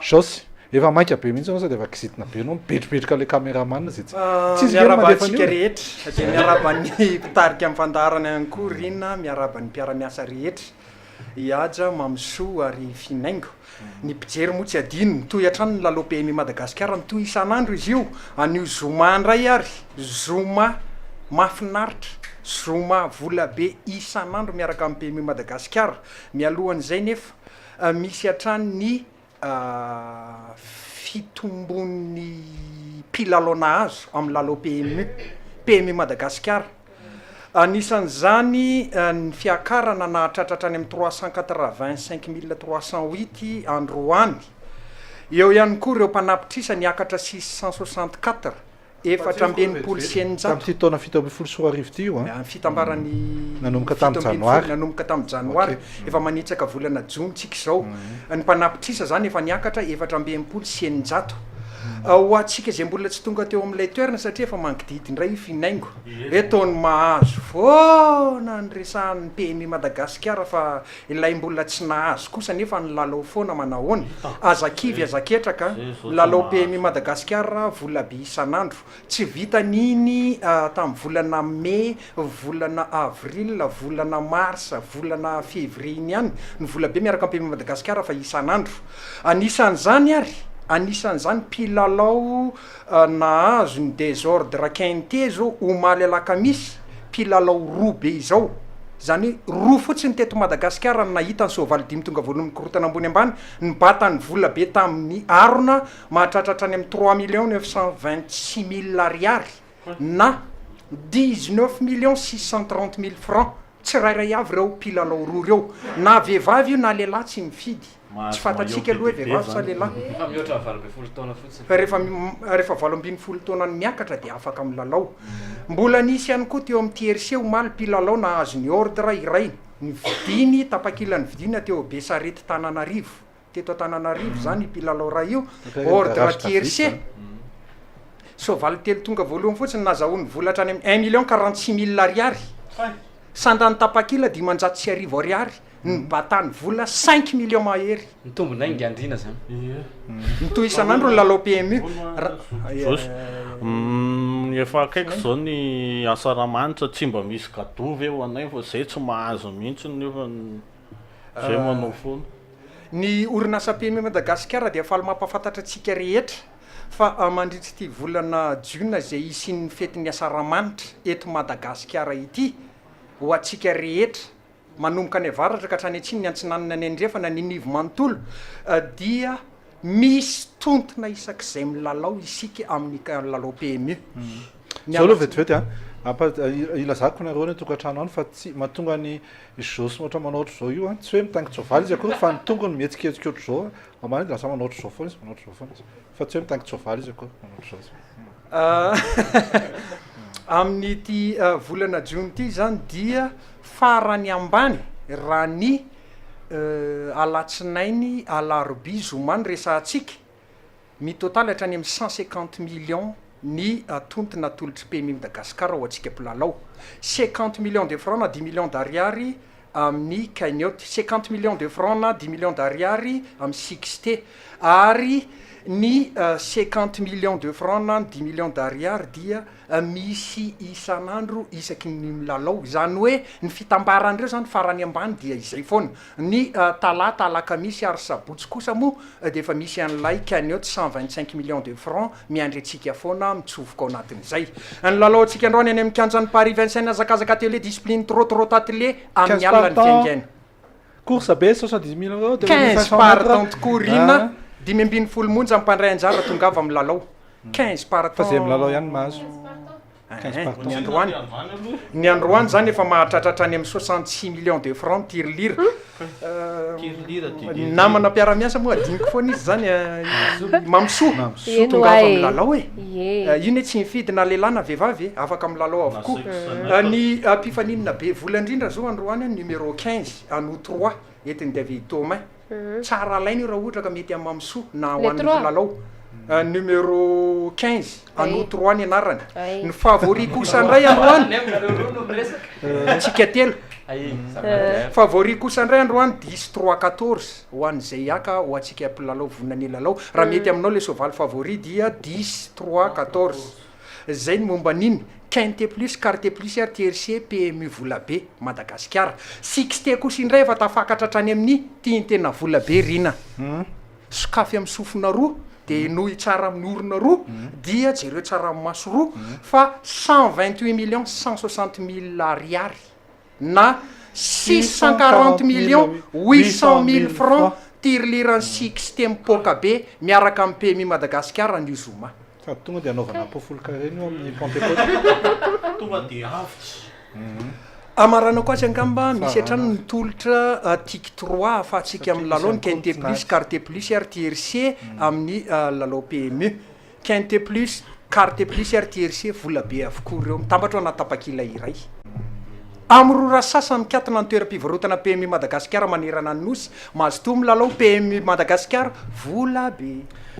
Jos, efa maika be mihitsy ianao sady efa kizitina be ianao mibetrobetroka ilay cameraman izay tsy Ah, tsy izy ve no miarahaba mandefa antsika an'io e? rehetra, dia miarahaba ny mpitarika amin'ny fandaharana ihany koa Rina, miarahaba ny mpiara-miasa rehetra, i Haja, Mamisoa ary Finaingo. Ny mpijery moa tsy adino, mitohy hatrany ny lalao PMI Madagasikara, mitohy isan'andro izy io, anio zoma indray ary, zoma mahafinaritra, zoma vola be isan'andro miaraka amin'ny PMI Madagasikara. Mialohan'izay nefa, misy hatrany ny fitombon'ny mpilalao nahazo amin'ny lalao PMU, PMU Madagasikara. Anisan'izany ny fiakarana nahatratra hatrany amin'ny 385 308 androany. Eo ihany koa ireo mpanapitrisa niakatra 664. 664. Tamin'ity taona 2017 ity io an? Ny fitambaran'ny Nanomboka tamin'ny 17 janoary. Nanomboka tamin'ny janoary. Ok. Efa manitsaka volana jona tsika izao. Ny mpanapitrisa izany efa niakatra 664. Ho antsika izay mbola tsy tonga teo amin'ilay toerana satria efa mangidihidy indray io Finaingo. Eto ny mahazo foana ny resahan'ny PMI Madagasikara fa Ilay mbola tsy nahazo kosa nefa nilalao foana manahoana? Aza kivy aza ketraka a! Milalao PMI Madagasikara vola be isan'andro. Tsy vitan'iny tamin'ny volana mai, volana avril, volana mars, volana février iny ihany ny vola be miaraka amin'ny PMI Madagasikara fa isan'andro. Anisan'izany ary, anisan'izany mpilalao Nahazo ny desordre quinté zao omaly alakamisy, mpilalao roa be izao, zany hoe roa fotsiny teto Madagasikara no nahita ny soavaly dimy tonga voalohany mikorontana ambony ambany, nibata ny vola be tamin'ny arona mahatratra hatrany amin'ny trois millions neuf cent vingt six mille ariary na dix neuf millions six cent trente mille francs tsirairay avy ireo mpilalao roa ireo, na vehivavy io na lehilahy tsy mifidy. Tsy Mahazo fantatsika maillot aloha hoe be dia be vehivavy sa zany. lehilahy. Efa mihoatra ny 18 taona fotsiny. Fa rehefa rehefa 18 taona ny miakatra dia afaka milalao. Mbola nisy ihany koa teo amin'ny tiercé omaly mpilalao nahazo ny ordre iray nividiany tapakila nividiana teo Besarety Tananarivo. Teto Antananarivo izany io mpilalao iray io. Akaiky ny Ordre garage David tiercé. zany. Soavaly telo tonga voalohany fotsiny nazahoany vola hatrany amin'ny un million 46 mille ariary. Sandan'ny tapakila 1500 ariary. Nibatany vola cinq millions mahery. Mitombo indray ny gandrina zany. Mitohy isan'andro ny lalao PMU. Jos, Efa akaiky izao ny asaramanitra, tsy mba misy cadeau ve ho anay fa zay tsy mahazo mihitsy nefa zay manao foana. Ny orinasa PMU Madagasikara dia faly mampahafantatra antsika rehetra fa mandritra ity volana jiona izay hisian'ny fetin'ny asaramanitra eto Madagasikara ity ho antsika rehetra manomboka any avaratra ka hatrany atsimo, ny antsinanana, ny andrefana, ny nivo manontolo dia misy tontona isak'izay milalao isika amin'ny lalao PMU. Ny Zao aloha alatsinainy. vetivety an, ampa- ilazako nareo any an-tokantrano any fa tsy mahatonga ny Jos ohatra manao ohatr'izao io an, tsy hoe mitaingin-tsoavaly izy akory fa ny tongony mihetsiketsika ohatr'izao an, ambany dia lasa manao ohatr'izao foana izy, manao ohatr'izao foana izy, fa tsy hoe mitaingin-tsoavaly izy akory, manao ohatr'izao izy. Amin'ity volana jona ity izany dia farany ambany raha ny alatsinainy, alarobia, zoma no resahantsika, mitotaly hatrany amin'ny 150 millions ny tontona atolotr'i PMI Madagascar ho antsika mpilalao. 50 millions de francs na dix millions d'ariary amin'ny cagnotte, 50 millions de francs na dix millions d'ariary amin'ny sixte ary ny 50 millions de francs na ny dix millions d'ariary dia misy isan'andro isaky ny milalao, izany hoe ny fitambaran'ireo izany farany ambany dia izay foana. Ny talata, alakamisy ary sabotsy kosa moa dia efa misy an'ilay cagnotte 125 millions de francs miandry antsika foana mitsofoka ao anatin'izay. Ny lalaontsika androany any amin'ny kianjan'i Paris Vincennes hazakazaka atelier discipline trot trot atelier amin'ny 15 alina ny partants, fiaingàna. course be 70 mille euros, 15 2500 mètres. partants tokoa Rina, Ah. 15 monja ny mpandray anjara tongava milalao. 15 Fa zay milalao partants. ihany mahazo. 15 partants. Ny androany, ny androany zany efa mahatratra hatrany amin'ny 66 millions de francs ny tirelire. Ny namana mpiara-miasa moa adinoko foana izy zany, Mamisoa, Eny tongava ho'a e. milalao e. Ie. Io ne tsy mifidy na lehilahy na vehivavy e, afaka milalao avokoa. Ny mpifaninana be vola indrindra zao androany numéro 15, anneau 3, entin'i David Thomain. Tsara alaina io raha ohatra ka mety amin'ny Mamisoa na ho Le an'ny trois. mpilalao. Numéro 15, anneau Ay. 3 ny anarany. Ay. Ny favori kosa indray androany, Nareo roa no miresaka. tsika telo. Favori kosa indray androany dix trois quatorze ho an'izay haka ho antsika mpilalao vonona ny hilalao. Raha mety aminao le soavaly favori dia dix trois quatorze. Zay ny momba an'iny. Quinte plus, carte plus ary tiercé PMU volabe Madagasikara. Sixte kosa indray efa tafakatra hatrany amin'ny tintena volabe Rina. Sokafy amin'ny sofina roa dia henoy tsara amin'ny orona roa dia jereo tsara amin'ny maso roa fa 128 millions 160 mille ariary na 640 millions 800 mille francs tiriliran'i Sixte mipoaka be miaraka amin'ny PMI Madagasikara anio zoma. Sady tonga dia anaovana pofolo-karena io amin'ny Pentecote. Tonga dia avotra. Amaranako azy angamba misy hatrany ny tolotra tic trois ahafahantsika milalao ny quinte plus, carte plus ary tiercé amin'ny lalao PMU. Quinte plus, carte plus ary tiercé vola be avokoa ireo mitambatra ao anaty tapakila iray. Amin'ny roa ora sasany mikatona ny toeram-pivarotana PMU Madagasikara manerana ny Nosy. Mazotoa milalao PMU Madagasikara, vola be.